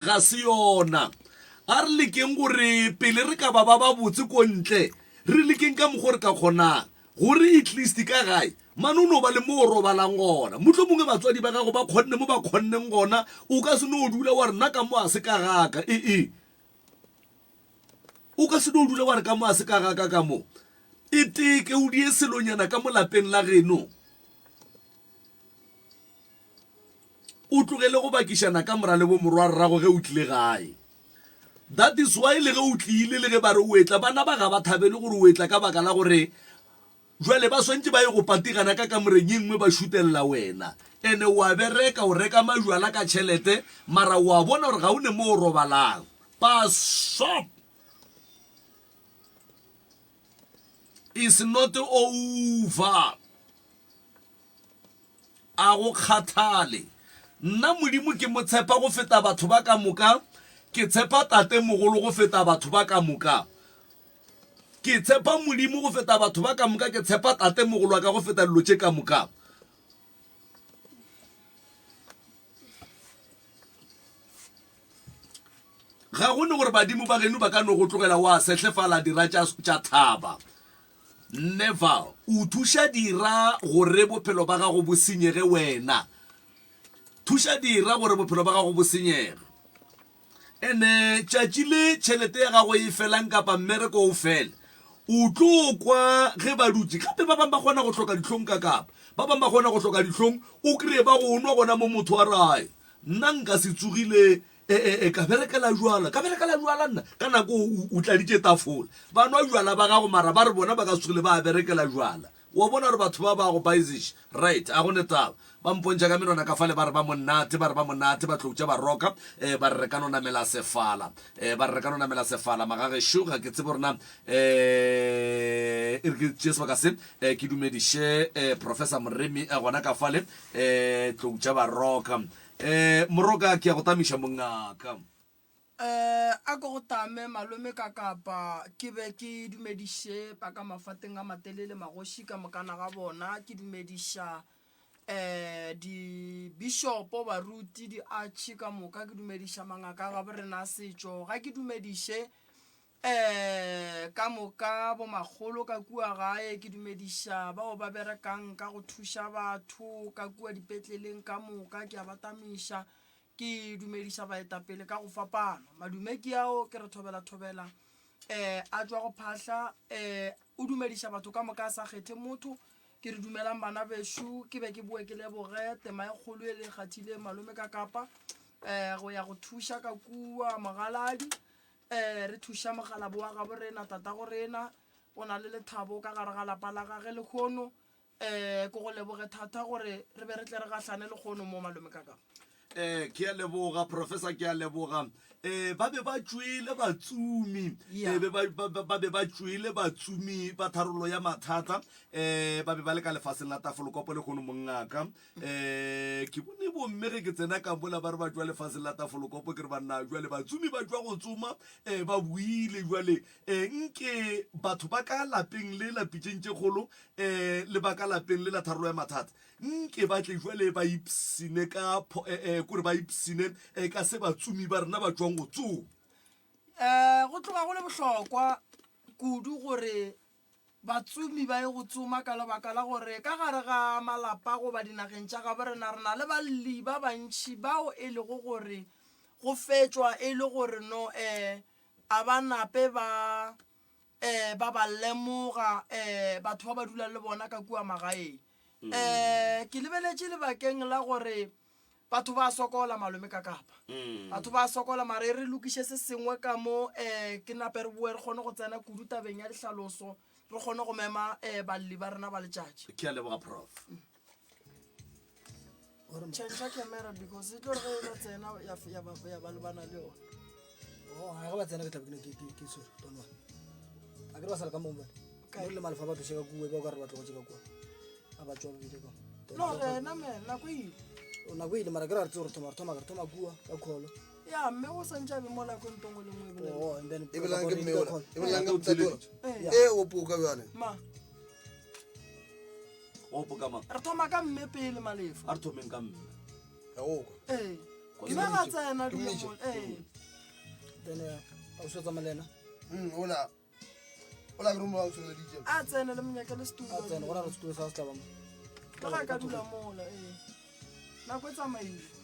Ga se yona. A re lekeng gore pele re ka ba ba babotse ko ntle, re lekeng ka mokgo re ka kgonang gore at least ka gae mane o no ba le mo o robalang gona. Mohlomongwe batswadi ba gago ba kgonne mo ba kgonneng gona, o ka se no dula wa re nna ka mo a se ka gaka. Ee. O ka se no dula wa re ka mo a se ka gaka ka mo. E teke o die selonyana ka mo lapeng la geno. O tlogele go bakišana ka mora le bomorwarrago ge o tlile gae. That is why le ge o tlile le ge ba re o etla, bana ba ga ba thabele gore o etla ka baka la gore jwale ba swantše ba ye go patigana ka kamoreng ye nngwe ba šutelela wena. Ene o a bereka, o reka majwala ka tšhelete mara o a bona gore ga o ne mo o robalang. Pasop is not over. A go kgathale. Nna Modimo ke mo tshepa go feta batho ba ka moka, ke tshepa Tate mogolo go feta batho ba ka moka. Ke tshepa Modimo go feta batho ba ka moka, ke tshepa Tate mogolo wa ka go feta dilo tše ka moka. Ga go ne gore badimo ba geno ba ka no go tlogela wa sehlefala dira tša, tša thaba. Never. O thuša dira gore bophelo ba gago bo senyege wena. Thuša dira gore bophelo ba gago bo senyege. Ene tšatši le tšhelete ya gago e felang kapa mmereko o fele, o tlo kwa ge ba dutše. Gape ba bang ba kgona go hloka dihlong ka kapa ba bang ba kgona go hloka dihlong, o kry-e ba go nwa gona mo motho a re, Ai, nna nka se tsogile E, e, e, ka berekela jwala, ka berekela jwala nna. Ka nako o, o tladitše tafola. Ba nwa jwala ba gago mara ba re bona ba ka se tsogile ba berekela jwala. Wa bona gore batho ba ba go baisiša. Right, a go ne taba. Ba mpontšha ka menwana ka fale ba re ba monate, ba re ba monate, ba tloutša ba roka, e, ba re re ka no namela sefala. E, ba re re ka no namela sefala. Magagešo, ga ke tsebe gore na, e, e re ke tšee sebaka se, e, ke dumediše, e, Professor Moremi, e, gona ka fale, e, tloutša ba roka. Eh, Moroka, ke a go tamiša mongaka. Eh, a ke go tame malome ka kapa ke be ke dumediše ba ka mafateng a matelele magoši ka mokana ga bona ke dumediša eh di-bishopo baruti di-arch ka moka ke dumediša mangaka a gabo rena a setšo ga ke dumediše um Ka moka bomakgolo ka kua gae, ke dumediša bao ba berekang ka go thuša batho ka kua dipetleleng ka moka, ke a ba tamiša. Ke dumediša baetapele ka go fapana. Madume ke ao, ke re thobela thobela um a tšwa go phahla um o dumediša batho ka moka a sa kgethe motho. Ke re dumelang bana bešo, ke be ke boe ke leboge tema e kgolo e le e kgathileng malome ka Kapa um go ya go thuša ka kua Mogaladi. um re thuša mogalabo wa gabo rena tatago rena o na le lethabo ka gare ga lapa la gage lekgono um ke go leboge thata gore re be re tle re gahlane lekgono mo malome ka ka um ke a leboga professor ke a leboga um ba be ba tšwele batsomi Yeah. Eh, be ba- ba ba- ba be ba tšwele batsomi ba tharollo ya mathata um ba be ba le ka lefaseng la tafolokopo lekgono mongaka um ke bone bomme ge ke tsena ka mola ba re ba jwa lefaseng la tafolokopo ke re banna jwale batsomi ba jwa go tsoma um ba buile jwale um nke batho ba ka lapeng le la pitšeng tše kgolo um le ba ka lapeng le la tharolo ya mathata nke ba tle jwale ba ipsine ka um kore ba ipsine um ka se batsomi ba rena ba jwang go tsoma um go tloga go le bohlokwa kudu gore Batsomi ba ye go tsoma ka lebaka la gore ka gare ga malapa goba dinageng tša gabo rena re na le balli ba bantši bao e lego gore go fetšwa e le gore no um a ba nape ba um ba ba lemoga um batho ba ba dulang le bona ka kua magaeng. Um ke lebeletše lebakeng la gore Batho ba sokola malome ka kapa. Batho ba sokola mara e re lokiše se sengwe ka mo um ke nape re boe re kgone go tsena kudu tabeng ya dihlaloso re kgone go mema um balli ba rena ba letšatši. Ke a leboga prof. Change camera because e tlo re ge e ba tsena ya ya ba ya ba lebana le yona. Oh, ga ba tsena ke tla be ke ke ke tshwere don't worry. A ke re ba sala ka mo bane. Ka le malefa ba tloše ka kua ba ka re ba tlogotše ka kua. A ba tšwa bobedi ka. No rena me nako e ile. O nako e ile mara ke re re tsore thoma re thoma re thoma kua ka kholo. Ya mme o santse a be mo nako ntong le nngwe e bolela. Oh, and then E bolelang ke mme ola. E bolelang ke Ntate o ntate ola. Eh. E o poka bjale. Ma O poka mang? re thoma ka mme pele malefa. A re thomeng ka mme. Ya go kwa. Ee. Mme ga tsena dula mo ee. Then eh, a o tsamaya le ena. Mm, ola. Ola ke romo wa tsweleditše. A tsene le monyaka le setulo. A tsene gona re setulo sa se tla ba mo. Ka ga ka dula mola ee. Nako e tsamaile.